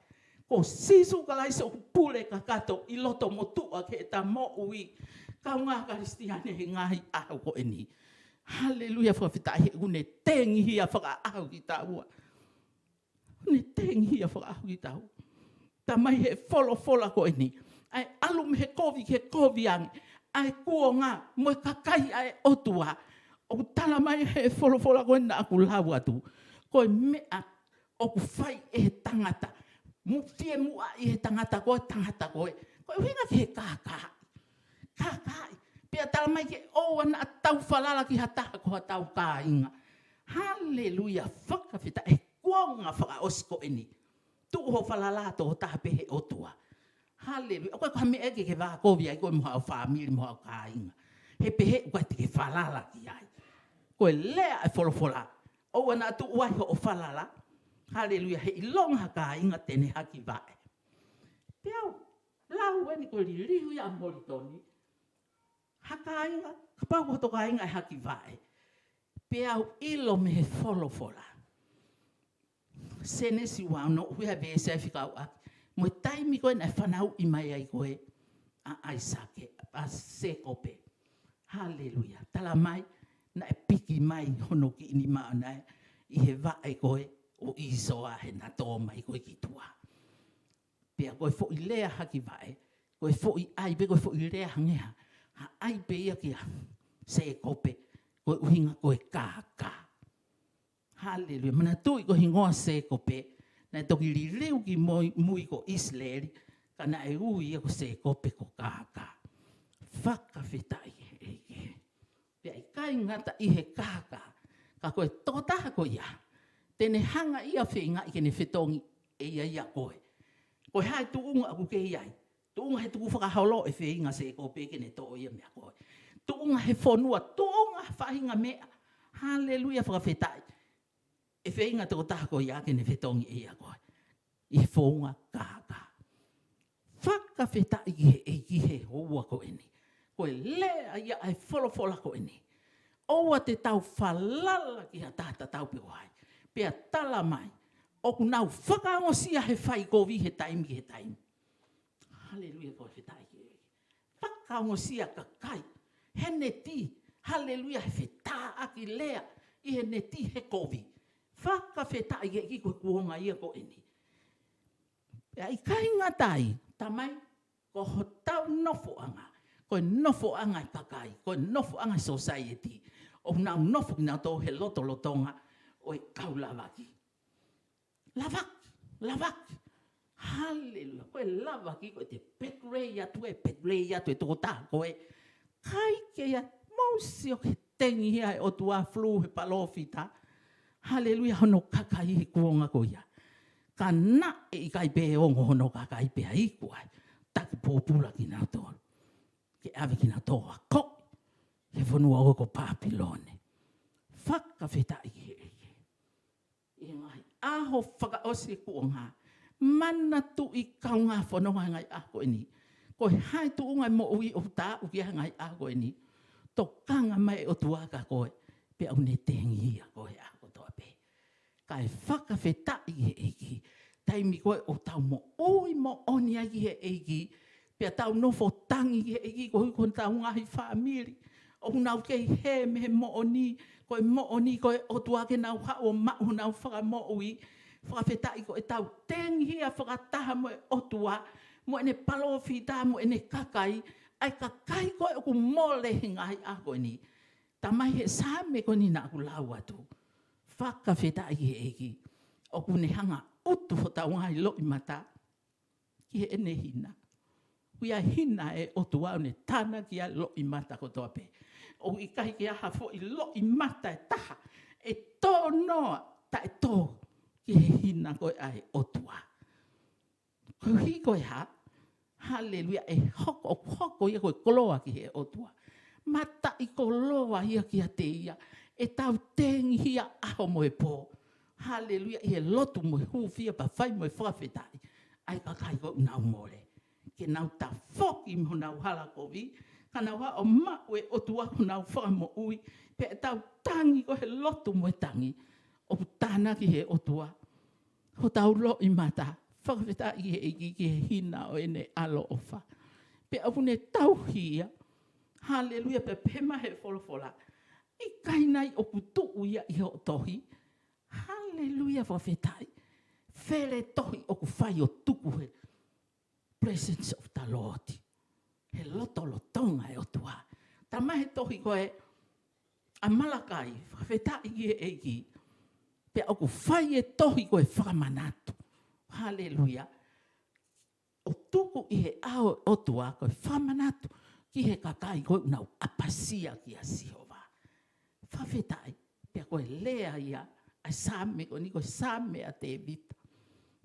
Ko Sīsū Kalaisi ʻoku pule kakato ʻi loto motuʻa ki heʻeta moʻui. Kaungā Kalisitiane he ngaahi ʻaho ko eni. Haleluia, fakafetaʻi he ʻoku ne tengihia fakaʻaho kitaua. Ne tengihia fakaʻaho kitaua. Talamai he folofola ko eni. ʻA e ʻalu mei he kovi ki he kovi ange. ʻA e kuonga mo e kakai ʻa e ʻOtua. ʻOku talamai he folofola ko eni naʻa ku lau atu. Ko e meʻa ʻoku fai ʻe he tangata. Mo fie muʻa ʻi he tangata ko ē, tangata ko ē. Ko e ʻuhinga ki he kākaaʻi. Kākaaʻi. Pea talamai ke ʻoua naʻa tau falala ki ha taha ko hotau kāinga. Haleluia. Fakafetaʻi he kuonga fakaʻosi ko eni. Tuʻu hoʻo falala tokotaha pē he ʻOtua. Haleluia. ʻOku ʻikai ko ha meʻa ke ke vākovi ai koe mo haʻo fāmili mo haʻo kāinga. He pehē ʻoku ʻikai te ke falala ki ai. Ko e lea e folofola. ʻOua naʻa tuʻu ai hoʻo falala. Haleluia. He ʻilonga ha kāinga te ne haki vaʻe. Pea u lau eni ko e liliu ia ʻa Molitoni. Ha kāinga, kapau ko hoto kāinga ʻe haki vaʻe. Pea u ʻilo mei he folofola. Sēnesi ua ono, ʻoku ʻi ai e veesi ʻe fekauʻaki mo e taimi ko ē naʻe fanauʻi mai ai ko ē ʻa ʻAisake, ʻa Sēkope. Haleluia. Talamai, naʻe piki mai hono kiʻi nima ʻaʻana ē ʻi he vaʻe ko ē ko ʻĪsoa he naʻe tō mai ko ē ki tuʻa. Pea ko e foʻi lea haki vaʻe, ko e foʻi ʻai pē, ko e foʻi lea hangē ha, ha ʻai pē ia kia Sēkope, ko e ʻuhinga ko e kākā. Haleluia. Manatuʻi ko e hingoa Sēkope, naʻe toki liliu ki mui, mui ko ʻIsileli, ka naʻe ui ia ko Sēkope ko kākā. Fakafetaʻi ki he ʻEiki. Pea ʻikai ngata ʻi he kākā, ka ko e tokotaha ko ia, te ne hanga ia ʻo feingaʻi ke ne fetongi ʻe ia ia koe. Ko e hā e tuʻunga ʻoku ke ʻi ai? Tuʻunga he tukufakaholo ʻe feinga Sēkope ke ne toʻo ia meia koe. Tuʻunga he fonua, tuʻunga he faʻahinga meʻa. Haleluia, fakafetaʻi. ʻE feinga tokotaha ko ia ke ne fetongi ʻe ia koe ʻi he founga kākā. Fakafetaʻi ki he ʻEiki he houa ko eni. Ko e lea ia ʻa e folofola ko eni. ʻOua te tau falala ki ha taha tatau pe ko hai. Pea tala mai, ʻoku nau fakaongosia he fai kovi he taimi ki he taimi. Haleluia, fakafetaʻi ki he ʻEiki. Fakaongosia kakai he neti. Haleluia, he fetāʻaki lea ʻi he neti he kovi. Fakafetaʻi ki he ʻEiki, ko e kuonga ia ko eni. Pea ʻikai ngata ai, tamai, ko hotau nofoʻanga, ko e nofoʻanga e kakai, ko e nofoʻanga e society, ʻoku nau nofo kinautolu he lotolotonga ʻo e kau lavaki. Lavaki, lavaki. Haleluia. Ko e lavaki, ko e te pekulei atu, ʻe pekulei atu e tokotaha ko ē. ʻIkai ke ʻi ai ha mousi ʻoku tengi hia he ʻOtua through he palōfita. Haleluia, hono kakai he kuonga ko ia. Ka naʻe ʻikai pē ongo hono kakai pea iku ai, taki pōpula kinautolu ke ʻave kinautolu ʻo akoʻi he fonua ʻo ko Papilone. Fakafetaʻi ki he ʻEiki. ʻI he ngaahi ʻaho fakaʻosi e kuonga, manatuʻi kaungā fononga he ngaahi ʻaho ko eni. Ko e hā e tuʻunga e moʻui ʻoku ta aʻu ki ai he ngaahi ʻaho ko eni, tokanga mai e ʻOtua kia koe, pea ʻoku ne tengi hia koe he ʻaho kotoa pē. Kae fakafetaʻi ki he ʻEiki. Taimi ko ē ʻoku tau moʻui moʻoni ai ki he ʻEiki, pea tau nofo tangi ki he ʻEiki koeʻuhi ko hotau ngaahi fāmili ʻoku nau kei hē mei he moʻoni, ko e moʻoni ko e ʻOtua ke nau haʻu ʻo maʻu honau fakamoʻui. Fakafetaʻi ko ʻetau tengi hia fakataha mo e ʻOtua, mo ʻene palōfita, mo ʻene kakai, ʻa e kakai ko ē ʻoku mole he ngaahi ʻaho ko eni. Tamai, he Saame ko eni naʻa ku lau atu. Fakafetaʻi ki he ʻEiki. ʻOku ne hanga ʻo utu hotau ngaahi loʻimata ki heʻene hina. ʻOku ʻi ai e hina e ʻOtua ʻoku ne tānaki ʻa e loʻimata kotoa pē. ʻOku ʻikai ke ʻi ai ha foʻi loʻimata ʻe taha ʻe tō noa taʻe tō ki he hina ko ē ʻa e ʻOtua. Koeʻuhi ko e hā? Haleluia, ʻe hoko, ʻoku hoko ia ko e koloa ki he ʻOtua. Mataʻikoloa ia kiate ia, ʻetau tengi hia ʻaho mo e pō. Haleluia, ʻi he lotu mo e hūfia pea fai mo e fakafetaʻi ʻa e kakai ʻoku nau mole. Ke nau tafoki mei honau hala kovi, ka nau haʻu ʻo maʻu e ʻOtua ko honau fakamoʻui, pea ʻetau tangi ko e lotu mo e tangi, ʻoku tānaki he ʻOtua hotau loʻimata, fakafetaʻi ki he ʻEiki, ki he hina ʻo ʻene ʻaloʻofa. Pea ʻoku ne tauhi ia. Haleluia, pea pehē mai he folofola, ʻikai nai ʻoku tuʻu ia ʻi hoʻo tohi? Haleluia, fakafetaʻi. Fele tohi ʻoku fai ʻo tuku he presence of the Lord. He lotolotonga e ʻOtua. Tamai, he tohi ko ē ʻa Malakai, fakafetaʻi ki he ʻEiki. Pea ʻoku fai e tohi ko e fakamanatu. Haleluia. ʻO tuku ʻi he ʻao ʻo e ʻOtua ko e fakamanatu ki he kakai ko ē ʻoku nau ʻapasia kia Sihova. Fakafetaʻi, pea ko e lea ia ʻa e Saame ko eni, ko e Saame ʻa Tēvita.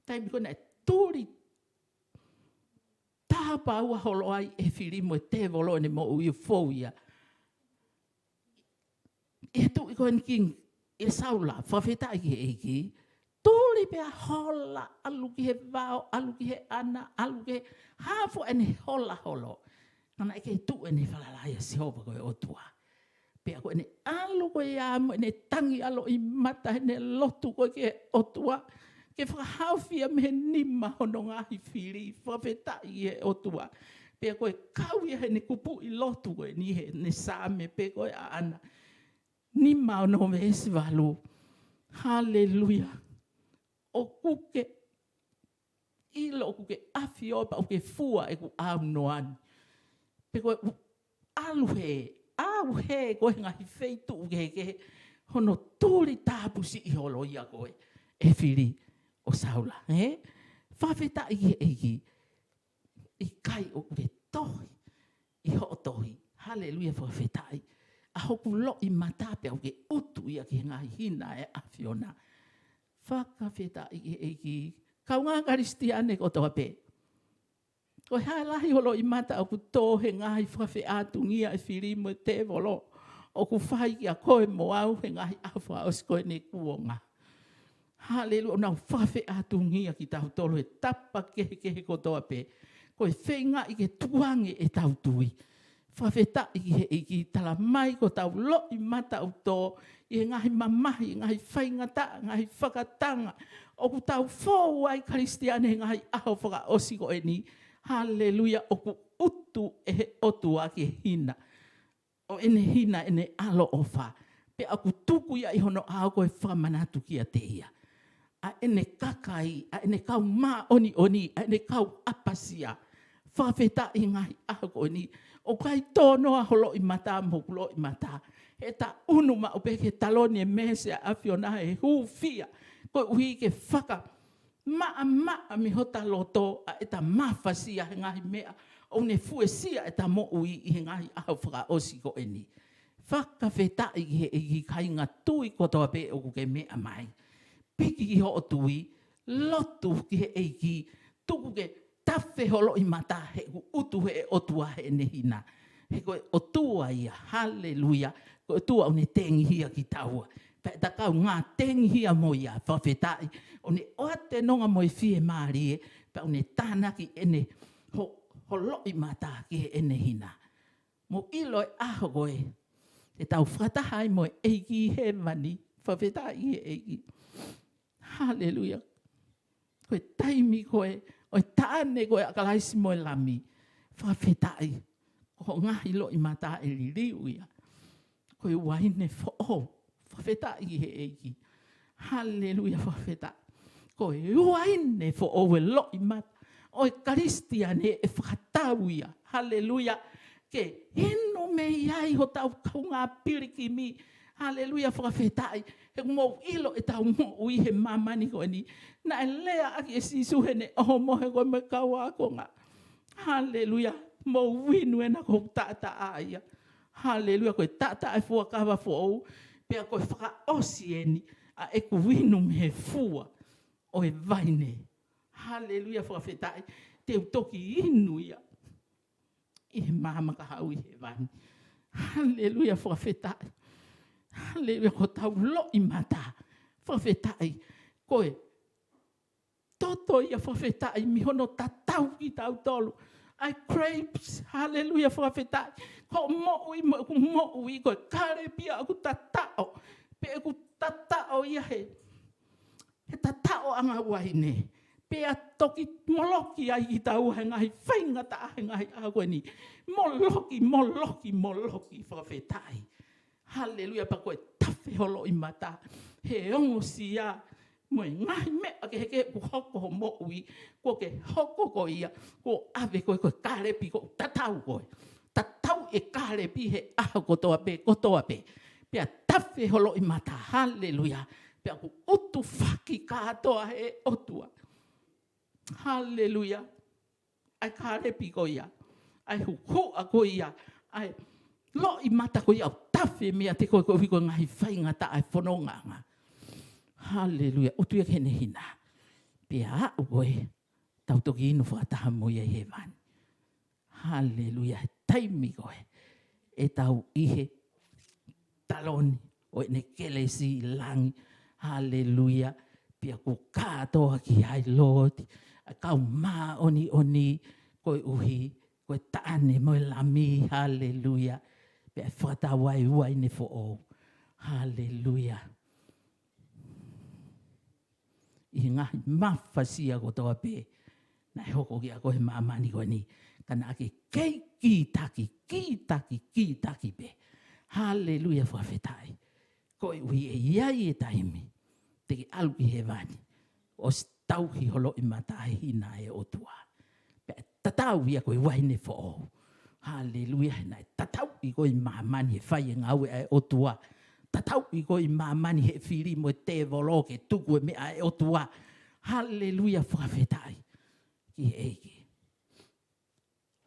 Taimi ko ē naʻe tuli taha pea ua holo ai e fili mo e tēvolo ʻene moʻui ʻo fou ia ʻi he tuʻi ko eni, Kingi ʻa Saula, fakafetaʻi ki he ʻEiki. Tuli pea hola, ʻalu ki he vao, ʻalu ki he ʻana, ʻalu ki he hā fua ʻene hola holo. Ka naʻe kei tuʻu ʻene falala ʻia Sihova ko e ʻOtua. Pea ko ʻene ʻalu ko ia mo ʻene tangi ʻa e loʻimata, ʻene lotu ko ē ki he ʻOtua, ke fakahaofi ia mei he nima hono ngaahi fili, fakafetaʻi ki he ʻOtua. Pea ko e kau ia heʻene kupuʻi lotu ko eni heʻene Saame pē ko ē ʻaʻana. Nima ono veesi valu. Haleluia. ʻoku ke ʻilo ʻoku ke ʻafio pea ʻoku ke fua ʻeku ʻaunoa ni. Pe ko e ʻalu hē, ʻalu hē ko e ngaahi feituʻu kehekehe, hono tuli tāpusiʻi holo ia koe, ʻe fili ʻo Saula, ē? Fakafetaʻi ki he ʻEiki, ʻikai ʻoku ke tohi ʻi hoʻo tohi. Haleluia, fakafetaʻi. ʻA hoku loʻimata pea ʻoku ke ʻutu ia ki he ngaahi hina ʻa e ʻAfiona. Fakafetaʻi ki he ʻEiki. Kaungā Kalisitiane kotoa pē. Ko e hā e lahi ho loʻimata ʻoku tō he ngaahi fakafeʻātungia ʻa e fili mo e tēvolo ʻoku fai kia koe mo au he ngaahi ʻaho fakaʻosi ko eni kuonga. Haleluia, ʻoku nau fakafeʻātungia kitautolu he tapa kehekehe kotoa pē. Ko e feingaʻi ke tukuange ʻetau tui. Fakafetaʻi ki he ʻEiki, tala mai ko hotau loʻimata ʻoku tō ʻi he ngaahi mamahi, ngaahi faingataʻa, ngaahi fakatanga ʻoku tau fou ai Kalisitiane he ngaahi ʻaho fakaʻosi ko eni. Haleluia, ʻoku ʻutu ʻe he ʻOtua ki he hina ʻo ʻene hina ʻene ʻaloʻofa. Pea ʻoku tuku ia ʻi hono ʻao ko e fakamanatu kiate ia ʻa ʻene kakai, ʻa ʻene kau māʻoniʻoni, ʻa ʻene kau ʻapasia. Fakafetaʻi ngaahi ʻaho ko eni. ʻOku ʻikai tō noa ho loʻimata mo hoku loʻimata. He ta unu maʻu pē ki he taloni ʻa e meesi ʻa e ʻAfiona he hūfia. Koeʻuhi ke fakamaʻamaʻa mei hota loto ʻa ʻeta mafasia he ngaahi meʻa ʻoku ne fuesia ʻeta moʻui ʻi he ngaahi ʻaho fakaʻosi ko eni. Fakafetaʻi ki he ʻEiki, kāinga tui kotoa pē ʻoku ke meʻa mai. Piki ki hoʻo tui, lotu ki he ʻEiki, tuku ke tafe ho loʻimata he ʻoku ʻutu ʻe he ʻOtua ʻene hina. He ko e ʻOtua ia, haleluia, ko e ʻOtua ʻoku ne tengihia kitaua. Pea ʻeta kaungā tengihia mo ia, fakafetaʻi, ʻoku ne ʻoatu e nonga mo e fiemālie, pea ʻoku ne tānaki ʻene ho, ho loʻimata ki heʻene hina. Mou ʻilo e ʻaho ko ē te tau fakataha ai mo e ʻEiki ʻi hēvani, fakafetaʻi ki he ʻEiki. Haleluia. Ko e taimi ko ē ʻo e taʻane ko ē ʻa Kalaisi mo e Lami. Fakafetaʻi. Ko hoʻo ngaahi loʻimata ʻe liliu ia. Ko e uaine foʻou. Fakafetaʻi ki he ʻEiki. Haleluia, fakafetaʻi. Ko e uaine foʻou e loʻimata ʻo e Kalisitiane ʻe fakatau ia. Haleluia. Ke inu mei ai hotau kaungā pilikimi. Haleluia, fakafetaʻi. He ʻoku mou ʻilo ʻetau moʻui he māmani ko eni. Naʻe lea ʻaki ʻe Sīsū heʻene ʻohomohe ko ē mo e kau ākonga. Haleluia. Mou inu ena ko hoku taʻataʻa ia. Haleluia. Ko e taʻataʻa ʻo e fuakava foʻou. Pea ko e fakaʻosi eni ʻa ʻeku inu mei he fua ʻo e vaine. Haleluia, fakafetaʻi. Te u toki inu ia ʻi he maama kahaʻu ʻi hēvani. Haleluia, fakafetaʻi. Haleluia, ko hotau loʻimata. Fakafetaʻi. Ko e toto ia, fakafetaʻi, mei hono tatau kitautolu. ʻA e grapes, haleluia, fakafetaʻi. Ko hoʻo moʻui mo ʻeku moʻui, ko e kālepi ia ʻoku tataʻo. Pe ʻoku tataʻo ia he he tataʻoʻanga uaine. Pea toki moloki ai kitaua he ngaahi faingataʻa he ngaahi ʻaho ko eni. Moloki, moloki, moloki, fakafetaʻi. Haleluia, pea ko e tafe ho loʻimata he ongosia mo e ngaahi meʻa kehekehe kuo hoko ho moʻui, kuo ke hoko ko ia, kuo ʻave koe ko e kālepi, kuo tatau koe. Tatau e kālepi he ʻaho kotoa pē, kotoa pē. Pea tafe ho loʻimata, haleluia. Pea ʻoku ʻutufaki kātoa ʻe he ʻOtua. Haleluia. ʻA e kālepi ko ia, ʻa e huhuʻa ko ia, ʻa e loʻimata ko ia ʻoku tafe meiate koe koeʻuhi ko e ngaahi faingataʻa ʻa e fonongaʻanga. Haleluia. ʻUtu ia ki heʻene hina. Pea aʻu ko ē, tau toki inu fakataha mo ia ʻi hēvani. Haleluia. He taimi ko ē ʻe tau ʻi he taloni ʻo ʻene kelesi ʻi langi. Haleluia. Pea kuo kātoa ki ai, Lord, ʻa e kau māʻoniʻoni koeʻuhi ko e taʻane mo e Lami. Haleluia. Pea fakatau ai e uaine foʻou. Haleluia. ʻI he ngaahi mafasia kotoa pē naʻe hoko kiate koe he māmani ko eni, ka naʻa ke kei kītaki, kītaki, kītaki pē. Haleluia, fakafetaʻi. Koeʻuhi ʻe ʻi ai e taimi te ke ʻalu ki hēvani. ʻosi tauhi ho loʻimata he hina ʻa e ʻOtua. Pea tatau ia ko e uaine foʻou. Haleluia, he naʻe tatauʻi koe ʻi māmani he fai e ngāue ʻa e ʻOtua. Tatauʻi koe ʻi māmani he fili mo e tēvolo ke tuku e meʻa ʻa e ʻOtua. Haleluia, fakafetaʻi ki he ʻEiki.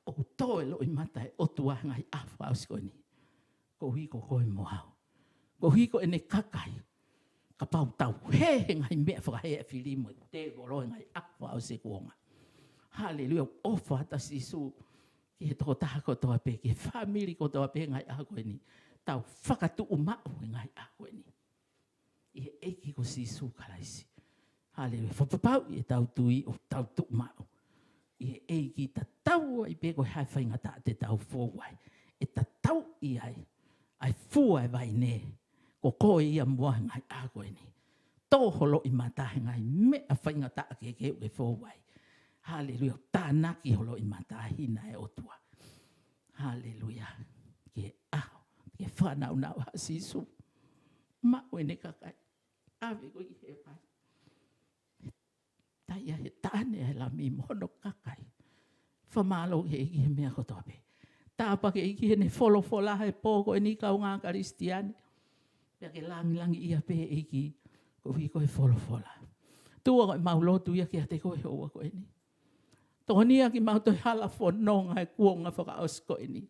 ʻOku tō e loʻimata ʻa e ʻOtua he ngaahi ʻaho fakaʻosi ko eni. Koeʻuhi ko koe mo au. Koeʻuhi ko ʻene kakai. Kapau tau hē he ngaahi meʻa fakahē ʻa e fili mo e tēvolo he ngaahi ʻaho fakaʻosi e kuonga. Haleluia, ʻofa atu ʻa Sīsū ki he tokotaha kotoa pē, ki he fāmili kotoa pē he ngaahi ʻaho ko eni. Tau fakatuʻumaʻu he ngaahi ʻaho ko eni ʻi he ʻEiki ko Sīsū Kalaisi. Haleluia. Fakapapauʻi ʻetau tui ʻo tau tuʻumaʻu ʻi he ʻEiki, tatau ai pē ko e hā e faingataʻa te tau fou ai. ʻE tatauʻi ai ʻa e fua e vaine, ko koe ia mo au he ngaahi ʻaho ko eni. Tō ho loʻimata he ngaahi meʻa faingataʻa kehekehe ʻoku ke fou ai. Haleluia. Tānaki ho loʻimata he hina ʻa e ʻOtua. Haleluia. Ki he ʻaho, ki he fānau nau ʻa Sīsū. Maʻu ʻene kakai. ʻAve koe ki he vai. Taia he taʻane ʻa e Lami mo hono kakai. Fakamālō ki he ʻEiki he meʻa kotoa pē. Tāpuaki ʻEiki heʻene folofola he pō ko eni, kaungā Kalisitiane. Pea ke langilangiʻia pē ʻEiki koeʻuhi ko e folofola. ʻOtua, ko ʻemau lotu ia kiate koe he houa ko eni. Tokoniʻi kimautolu he hala fononga he kuonga fakaʻosi ko eni.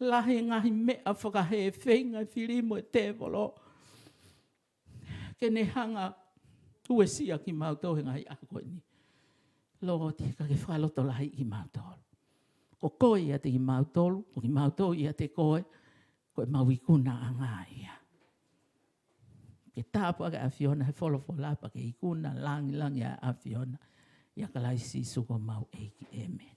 Lahi e ngaahi meʻa fakahē, feinga e fili mo e tēvolo ke ne hanga ʻo uesia kimautolu he ngaahi ʻaho ko eni. Lord, ka ke fakalotolahiʻi kimautolu. Ko koe ʻiate kimautolu, ko kimautolu ʻiate koe, ko ʻemau ikunaʻanga ia. Ke tāpuaki ʻa e ʻAfiona he folofola pea ke ikuna, langilangiʻia ʻa e ʻAfiona. ʻIa Kalaisi Sīsū ko homau ʻEiki. ʻĒmeni.